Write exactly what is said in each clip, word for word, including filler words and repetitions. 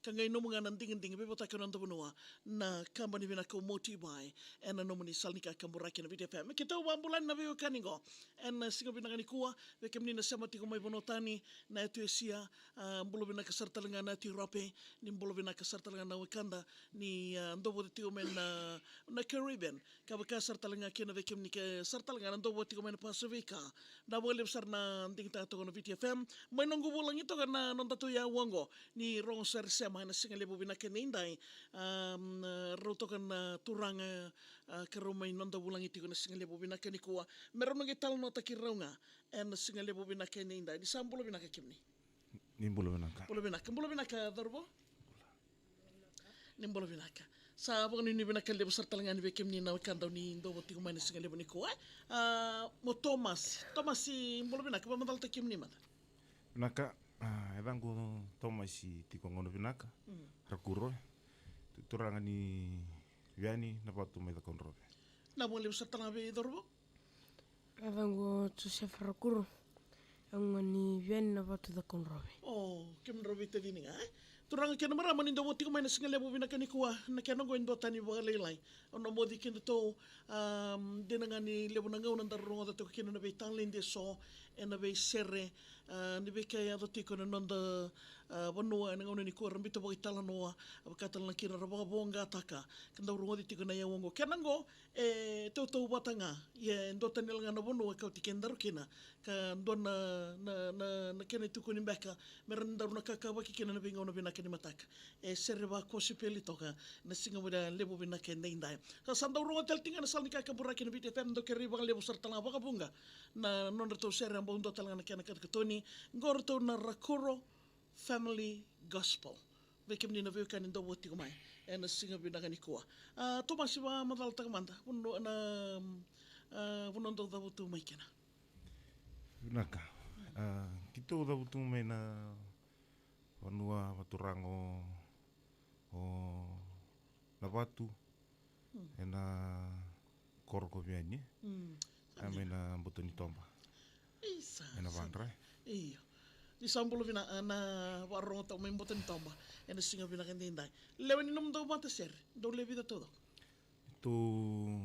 Ka qai nomu ga na digidigi, veivotaki na noda vanua, na kabani vinaka o Motivai, ena nomuni sala ni kakaburaki na Viti F M. Keitou vakabula yani na veiwekani qo ena siga vinaka nikua, vei kemuni na sema tiko mai vanua tani, na yatu Esia, a, bula vinaka sara tale ga na yatu Europe, ni bula vinaka sara tale ga na wekada ni, a, dau vata tiko mai na, na Caribbean. Ka vaka sara tale ga kina vei kemuni ke sara tale ga na dau vata tiko mai na Pasifika. Na vakalevu sara na digitaka toka na Viti F M. Mai noqu vulagi toka na noda tu ya waqo ni rogo sara sema ena siga levu vinaka ni dai. Am, rau toka na turaga, a, ka rau mai noda vulagi tiko na siga levu vinaka nikua. Me rau na qai talanoataki rau ga ena siga levu vinaka ni dai. Ni sa bula vinaka kemuni. Ni bula vinaka. Bula vinaka, bula vinaka, cauravou. Ni bula vinaka. Sa vakanuinui vinaka levu sara tale ga yani vei kemuni na wekada ni dau vata tiko mai na siga levu nikua, e? A, mo Tomasi. Tomasi, bula vinaka, vakamacalataki kemuni mada. Vinaka, a, e yacaqu o Tomasi, tiko gauna vinaka. Mm. Rakuro. Tu-, turaga ni Viani, Navatu mai Cakaudrove. Na vakalevu sara tale ga vei cauravou. Yacaqu o Josefa Rakuro. Au ga ni Viani, Navatu, Cakaudrove. O, kemudrau veitacini ga, e? Turaga kei na marama ni dau vata tiko mai na siga levu vinaka nikua, na kena qo e duatani vakalailai. Au na moci kedatou, am, dina ga ni levu na gauna daru rogoca toka kina na veitaledi eso, ena veisere, a, ni veika e yaco tiko ena noda, a, vanua ena gauna nikua, ra biuta vakaitalanoa, a, vaka tale ga kina ra vakavoqataka, ka dau rogoci tiko na iyau oqo. Kena qo, e tautauvata ga, ia e duatani tale ga na vanua e kauti kedaru kina, ka dua na, na, na, na kena itukuni beka, me rawa ni daru na kakavaki kina na veigauna vinaka ni mataka. E sere vakosipeli toka na siga levu vinaka e daidai. Sa, sa dau rogo tale tiko ga na sala ni kakaburaki na Viti F M, dau kerei vakalevu sara tale ga vakavuqa na nodratou sere, a bau dua tale ga na kena katokatoni. Qo ratou na Rakuro Family Gospel. Vei kemuni na veiwekani dau vata tiko mai ena siga vinaka nikua. A, Tomasi, vakamacalataka mada, vanua na, a, vanua dau cavutu mai kina. Vinaka. A, keitou cavutu mai na vanua vaturaga o, o Navatu, mm, ena koro ko Viani. Mm. A, mai na Boto ni Toba. Isa, ena sa Vadra. Io. Ni sa bula vinaka na vakarorogo toka mai Boto ni Toba ena siga vinaka e daidai. Lewe ni nomudou matasere, dou lewe vica taucoko? Tou,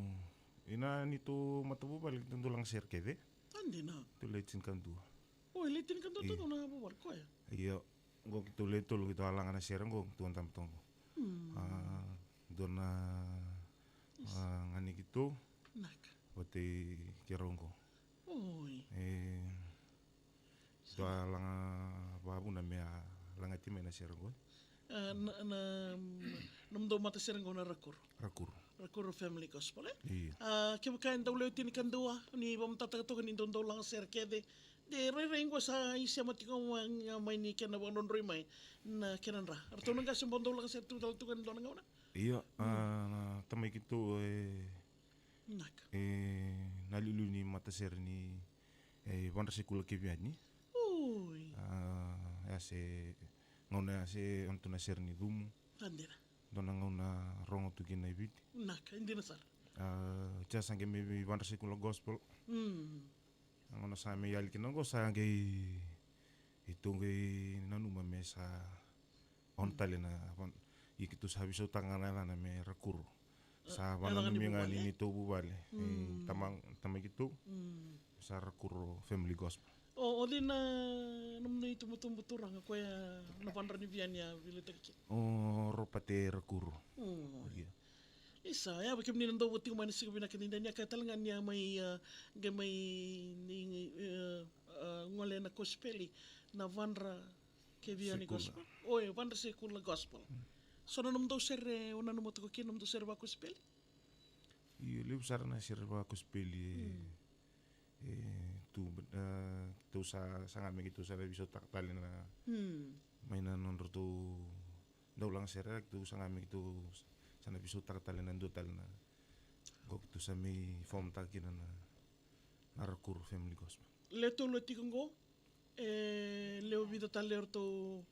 ina ni tou matavuvale, tou dau lagasere kece. A, dina. Tou lewe tinikadua. Oi, lewe tinikadua. Io. Taucoko na vuvale, koya? Io. Qo keitou lewe tolu keitou a laga na sere qo, keitou a dabe toka qo. Mm. A, dua na, a, gane keitou. Naka. Vata kei rau qo. Oi. E, keitou a laga vavuna me a lagati mai na sere qo. A, na, na, nomudou matasere qo na Rakuro. Rakuro. Rakuro Family Gospel, e? Io. A, kevaka e dau lewe tinikadua, ni vakamatatataka toka ni dou dau lagasere kece, de rairai qo sa isema tiko ga mai ni kena vakadrodroi mai na kena dra. Ratou na qase bau dau lagasere tu tale tu ga ena dua na gauna. Io, a, mm, na tamai keitou, e, naka, e, na liuliu ni matasere ni, e, Vadra Sekula kei Viani. Oi. A, ya se, gauna ya se, ontu na sere ni Cumu. A, dina. Dua na gauna rogo tu kina i Viti. Naka, e dina sara. A, tia sa qai mai Vadra Sekula Gospel. Mm. A, gauna sa mai yali kina qo sa qai, keitou qai nanuma me sa on tale na van-, ia keitou sa veisautaka ga na yacana me Rakuro. Sa, e, vananumi ga ni neitou vuvale. Mm. E, tama, tamai keitou. Mm. Sa Rakuro Family Gospel. O, o cei na nomudou itubutubu turaga koya na Vadra ni Viani a veiliutaki kina? O Ropate Rakuro. Mm. Io. Isa, ia, vei kemuni na dau vata tiko mai na siga vinaka ni dai, ni a kaya tale ga ni a mai, a, qai mai ni, e, a, gole na kosipeli na Vadra kei Viani Gospel. Oi, Vadra Sekula Gospel. Mm. So na nomudou sere o nanuma toka kina, nomudou sere vakosipeli? Io, levu sara na sere vakosipeli. Mm. E, tu, e, tou sa, sa ga me keitou sa na veisautaka tale na, mm, mai na nodratou dau lagasere, keitou sa ga me keitou sa na veisautaka tale na dua tale na, qo keitou sa mai fomtaka kina na, na Rakuro Family Gospel. Lewe tolu e tiko qo, e lewe vica tale o ratou?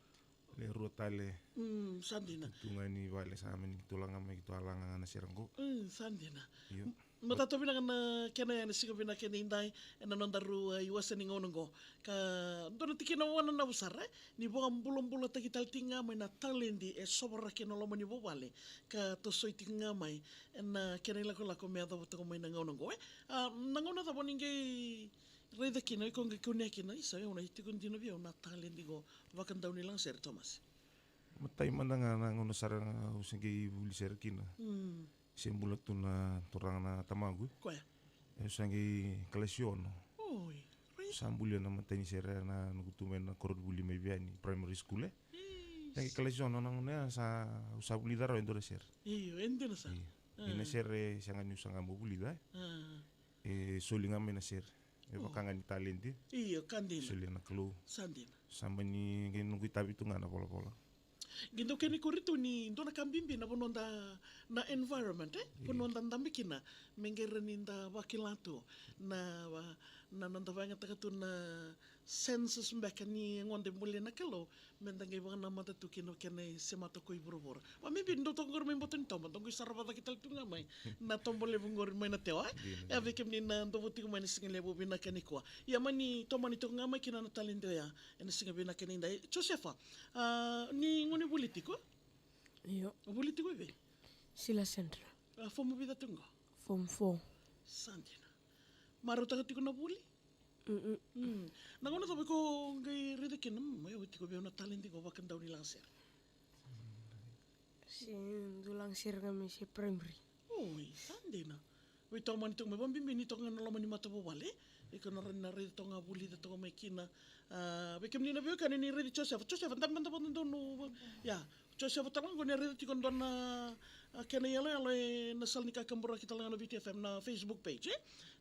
Lewe rua tale. Mm, sa dina. Tu ga ni vale sa mani keitou laga mai, keitou a laga ga na sere qo. Mm, sa dina. Io. Matata vinaka na kena ya na siga vinaka ni dai, ena noda rua iwase ni gauna oqo. Ka dua na tikina vua na navu sara, e? Ni vakabulabulataki tale tiko ga mai na taledi e sovaraki ena loma ni vuvale. Ka tosoi tiko ga mai, ena kena ilakolako me yacova toka mai na gauna oqo, e? A, na gauna cava ni qai raica kina, iko qai kunea kina, isa, au na tiko dina vei au na taledi qo, vakadaunilagasere, Tomasi. Matai mada ga na gauna sara ga au se qai vuli sere kina. Mm. Se bula tu na turaga na tamaqu. Koya? E, au sa qai kalasi ono. Oi, right. Sa bulia na matai ni sere na noqu tu mai na koronivuli mai Viani Primary School, e. Yes. Sa qai kalasi ono na gauna ya sa, au sa vulica rawa e dua na sere. Io, e dina sa. Io. Ah. Ina sere, sega niu sa ga mo vulica, e. Ah. E soli ga mai na sere. E vaka ga ni taledi. Io, ka dina. Solia na Kalou. Sa dina. Sa mani qai noqu itavi tu ga na volavola. Qai dau kena ikuri tu ni dua na ka bibi na vanua da, na environment, e? Io. Vanua da dabe kina. Me qai rawa ni da vakila tu na, na noda vakayagataka tu na senses beka ni gone e bulia na Kalou. Me da qai vakanamata tu kina o kena isemata ko i vuravura. Vakabibi ni dau toka qori mai Boto ni Toba, dau qai sarava cake tale tu ga mai na toba levu qori mai na Tewa, e? Dina. E, vei kemuni na dau tiko mai na siga levu vinaka nikua. Ia mani tomani toka ga mai kina na taledi oya ena siga vinaka ni dai. Josefa, a, ni gone vuli tiko? Io. Vuli tiko i vei? Sila Central. A, fomu vica tiko qo? Form four. Sa dina. Marautaka tiko na vuli? Mm-mm. Mm. Na gauna cava iko qai raica kina, mm, mai au tiko vei au na taledi qo, vakadaunilagasere? Se dau lagasere ga mai se primary. Oi, sa dina. Veitomani toka mai, vakabibi ni toka ga na loma ni matavuvale. Iko na rawa ni na raica toka ga, vulica toka mai kina. A, vei kemuni na veiwekani ni raici Josefa. Josefa, dabe mada vakadodonu. Ia, Josefa tale ga qo ni a raica tiko dua na, a, kena iyaloyalo ena sala ni kakaburaki tale ga na Viti F M na Facebook page, e?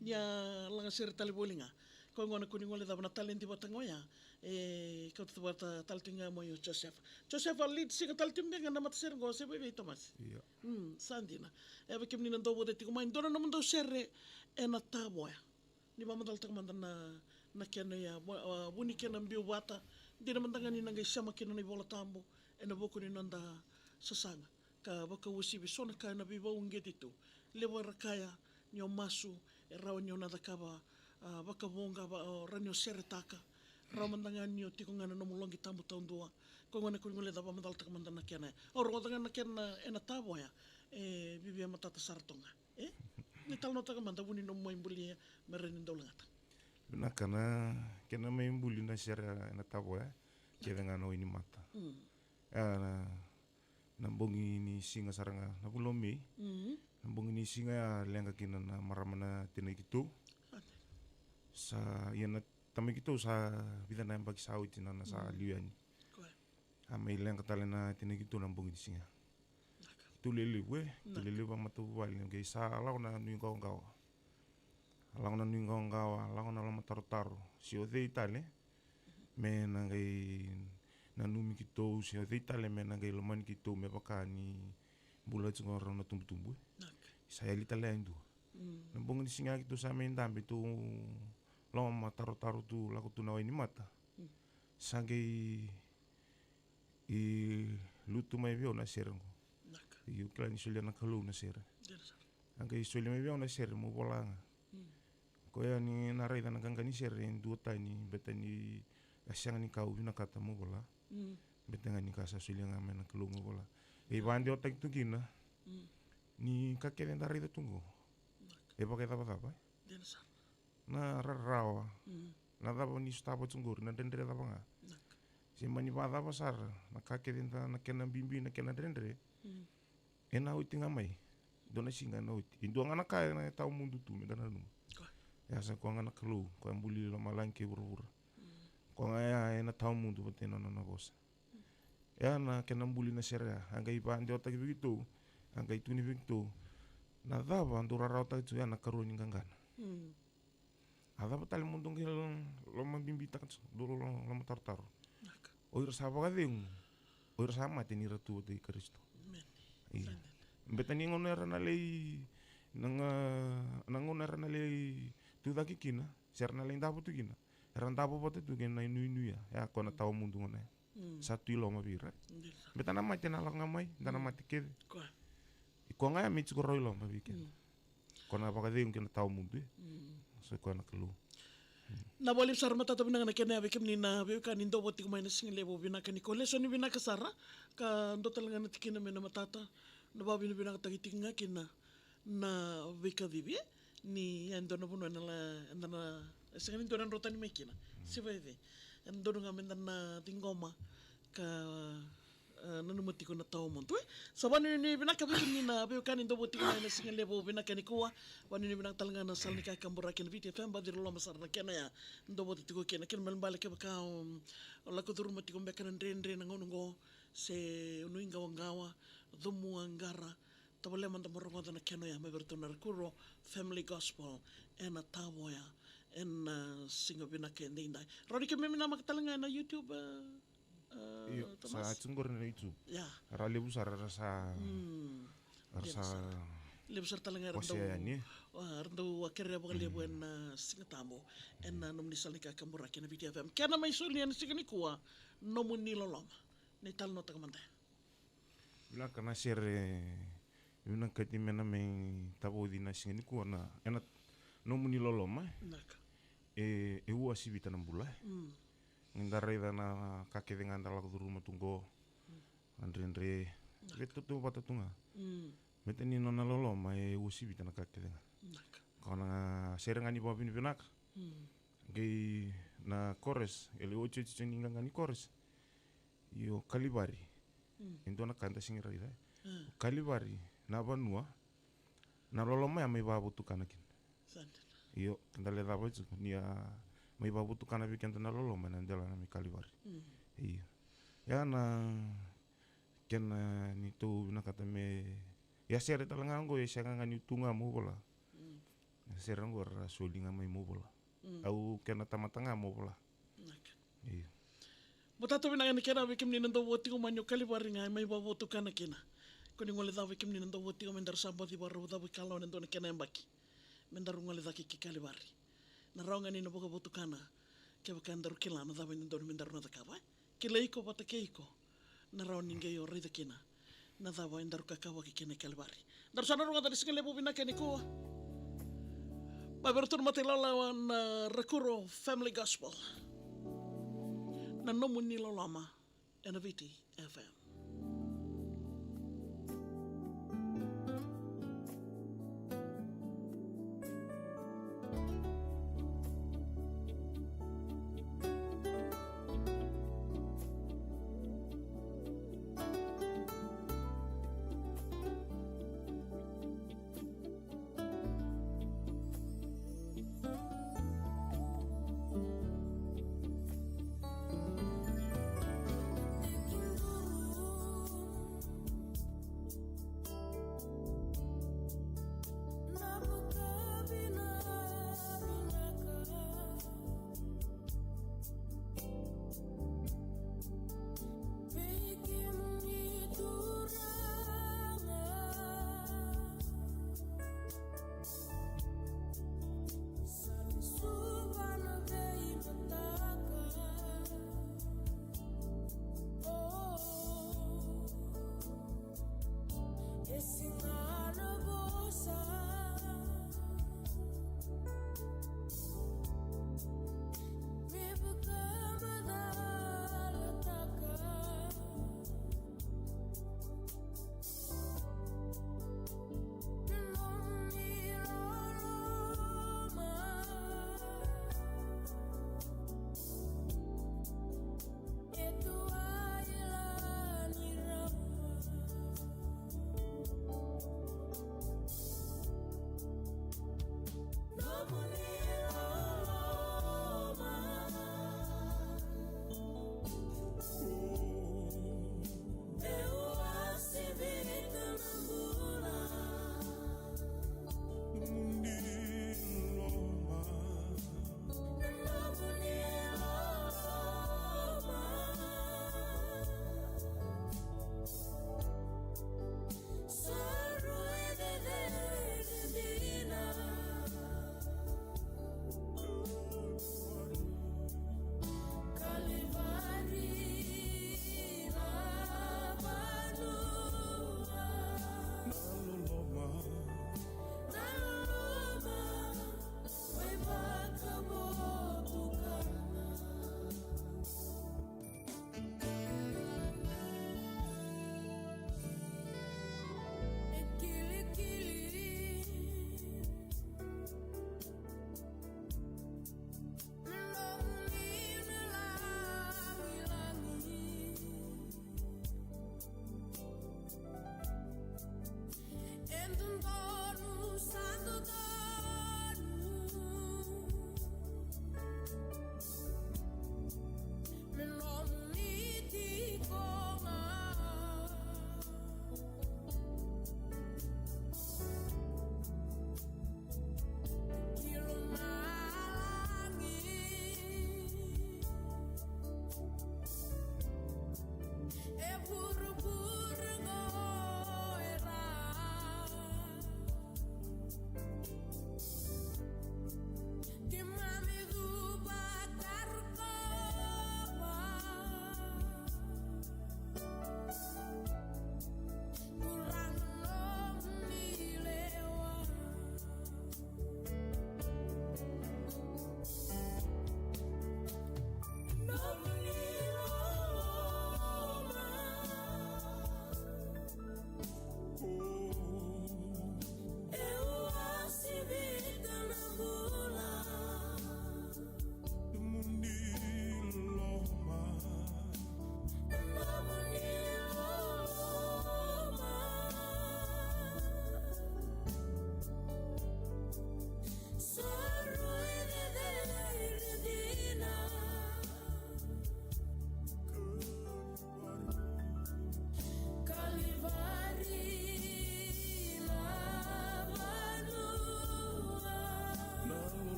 Ni a lagasere tale voli ga. Koya gona ko ni gole cava na taledi vata ga oya. E kauta vata tale tiko ga mai o Josefa. Josefa, lead singer tale tiko beka na matasere qo se vei, vei Tomasi? Io. Mm, sa dina. E, vei kemuni na dau vota tiko mai, dua na nomudou sere ena tavoya. Ni vakamacalataka mada na, na kena ya, vu-, a, vu ni kena biu vata. Dina mada ga ni na qai sema kina na iVola Tabu ena vuku ni noda sasaga. Ka vakauasivi so na ka ena veivakauqeti tu. Levu era kaya ni o masu, e rawa ni o na cakava, a, vakavuqa, va, o, rawa ni o seretaka. Rawa mada ga ni o tiko ga na nomu loqi tabu taudua. Koya gona ko ni gole cava, vakamacalataka mada na kena ya. Au rogoca ga na kena ena tavoya. E viavia matata sara toka ga. E? Ni talanoataka mada vu ni nomu mai bulia me rawa ni dau lagata. Vinaka, na kena mai buli na sere ena tavoya, kece ga na wainimata. Mm. A, na, na bogi ni siga sara ga, na vula o Mei. Mm. Na bogi ni siga ya leqa kina na marama na tinai keitou. Sa, ia na tamai keitou sa vica na yabaki sa oti na, na sa liu yani. Koya. A mai leqa tale na tinai keitou na bogi ni siga. Naka. Tu lelevu, e, tu lelevu a matavuvale, qai sa lako na nuiqawaqawa. A lako na nuiqawaqawa, a lako na lomatarotaro. Se o cei tale me na qai nanumi keitou, se o cei tale me na qai lomani keitou me vaka ni bula tiko rau na tubutubu, e. Naka. Sa yali tale e dua. Mm. Na bogi ni siga keitou sa mai dabe tu, lomatarotaro tu, lako tu na wainimata. Mm. Sa qai lutu mai vei au na sere qo. Naka. Io, kila ni solia na Kalou na sere. Dina sara. A qai solia mai vei au na sere, meu vola ga. Mm. Koya ni na raica na qaqa ni sere e duatani, baleta ni a sega ni ka au vinakata meu vola. Mm. Baleta ga ni ka sa solia ga mai na Kalou meu vola. E vakadewataki tu kina. Mm. Ni ka kece da raica tu qo. Naka. E vakaicavacava, e? Dina sara. Na rarawa. Mm. Na cava ni sotava tu qori, na dredre cava ga. Naka. Se mani vakacava sara, na ka kece da, na kena bibi, na kena dredre. Mm. Ena oti ga mai. Dua na siga ena oti. E dua ga na ka ena tawa mudu tu me da nanuma. Koya. Ya sa koya ga na Kalou, koya buli lomalagi kei vuravura. Mm. Koya ga ya ena tawa mudu vata na nona vosa. Ya na kena buli na sere ya, a qai vakadewataki vei keitou, a qai tukuni vei keitou. Na cava dou rarawataka tu ya na karua ni qaqana. Mm. A cava tale mo dou qai lo-, lomabibitaka tu, dou lo-, lo-, lomatarotaro. Naka. O ira sa vakacegu, o ira sa mate ni ra tu vata kei Karisito. Amen. Io. Amen. Baleta ni gauna era na lai, na ga-, na gauna era na lai tu cake kina, se ra na lai davo tu kina, era davo vata tu kei na inuinui ya, ya koya na tawa mudu gona ya. Mm. Sa tu i loma vei ira. Dina. Baleta na mate na lako ga mai, da na mate kece. Koya. I koya ga ya me tiko rawa i loma vei keda. Mm. Ko na vakacegu kei na tawa mudu, e. Mm. Sa koya na Kalou. Na vakalevu sara matata vinaka na kena ya vei kemuni na veiwekani dou vata tiko mai na siga levu vinaka ni ko lesoni vinaka sara. Ka dua tale ga na tikina me na matata. Na vakavinavinakataki tiko ga kina na veikacivi, e. Ni e dua na vanua ena la, eda na, e sega ni dua na drotani mai kina. Siva e ve. E dodonu ga meda na ciqoma ka, e, nanuma tiko na tawa mudu, e. Sa vakanuinui vinaka vei kemuni na veiwekani dou vata tiko mai na siga levu vinaka nikua. Vakanuinui vinaka tale ga na sala ni kakaburaki na Viti F M, baci loloma sara na kena ya dou vata tiko kina. Kena ibalebale kevaka o, o lako curuma tiko beka na dredre na gauna oqo, se o nuiqawaqawa, comuaqara, tavale mada mo rogoca na kena ya mai vei iratou na Rakuro Family Gospel ena tavoya ena siga vinaka edaidai. Rawa ni keimami namaka tale ga ena YouTube, e, e, Io, sa Thomas? Tiko qori na YouTube. Ya. Ra levu sara, ra sa, mm, ra levu sa sara. Levu sara tale ga era dau, wasea yani, e? A, ra dau a kerea vakalevu, mm, ena Siga Tabu ena nomuni sala ni kakaburaki na Viti F M. Kena mai soli ena siga nikua, Nomuni Loloma. Ni talanoataka mada. Vinaka na sere, vinakati me na mai tavoci na siga nikua na, ena Nomuni Loloma, e. Vinaka. E, e uasivita na bula, e. Mm. Ni da raica na ka kece ga da lako curuma tu qo, mm, na dredre. Vinaka. Vei tautauvata tu ga. Mm. Baleta ni nona loloma e uasivita na ka kece ga. Vinaka. Ko na sere ga ni vakavinavinaka. Mm. Qai na chorus, e lai otioti ni qaqa ni chorus. Io, Kalivari. Mm. E dua na ka eda sega ni raica, e. Mm. Kalivari na vanua na loloma ya mai vakavotukana kina. Sa dina. Io, keda lai cava tiko ni a mai vakavotukana vei keda na loloma ena delana mai Kalivari. Mm. Io. Ya na kena ni tou vinakata me, ia sere tale ga oqo, e sega ga niu tu ga meu vola. Mm. Sere oqo era soli ga mai meu vola. Mm. Au kena tamata ga meu vola. Vinaka. Io. Matata vinaka ni kena vei kemuni na dau vota tiko mai ni o Kalivari ga e mai vakavotukana kina. Ko ni gole cava vei kemuni na dau vota tiko mai, daru sa baci vakarau cava i kalawa na dua na kena yabaki me daru gole cake ki Kalivari. Na rawa ga ni na vakavotukana kevaka daru kila na cava e dodonu me daru na cakava, e. Kilai iko vata kei iko na rawa ni qai o raica kina na cava e daru kakavaki kina e Kalivari. Daru sa na rogoca na siga levu vinaka nikua. Mai vei iratou na mata ilawalawa na Rakuro Family Gospel, Na Nomuni Loloma, ena Viti F M.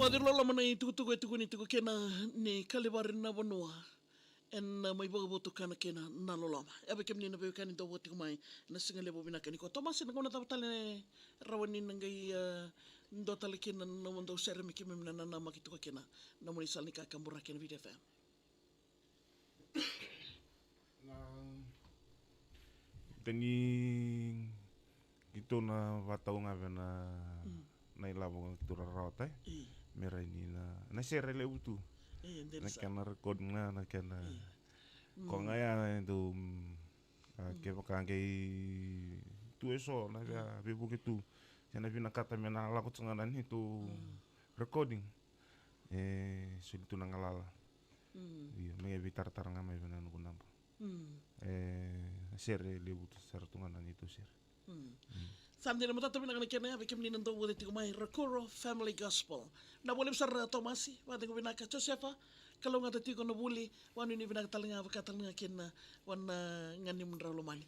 Vacirololoma na itukutuku e tukuni tiko kina ni Kalivari na vanua. Ena mai vakavotukana kina na loloma. E vei kemuni na veiwekani dou vaka tiko mai na siga levu vinaka ni ko Tomasi, na gauna cava tale rawa ni na qai, e, dua tale kina na nomudou sere me keimami na nanamaki tiko kina na moni sala ni kakaburaki ena Viti F M. Na tani keitou na vatau ga vei na, na ilavo keitou rarawata, e. Io. Me rai ni na, na sere levu tu. Io, dina sara. Na kena record ga, na kena. Io. Ko ga ya e dau, mm, a, kevaka qai tu eso na via veivuke tu. Se na vinakata me na lako tu ga na neitou recording. E soli tu na galala. Mm. Io, me veitaratara ga mai vei na noqu naba. Mm. E sere levu tu sara tu ga na neitou sere. Mm. Mm. Sa dina, matata vinaka na kena ya vei kemuni na dou vata tiko mai, Rakuro Family Gospel. Na voli sara Tomasi, vata tiko vinaka Josefa, kalougata tiko na vuli, vanuinui vinaka tale ga, vaka tale ga kina, vua na, a, ga ni mudrau lomani.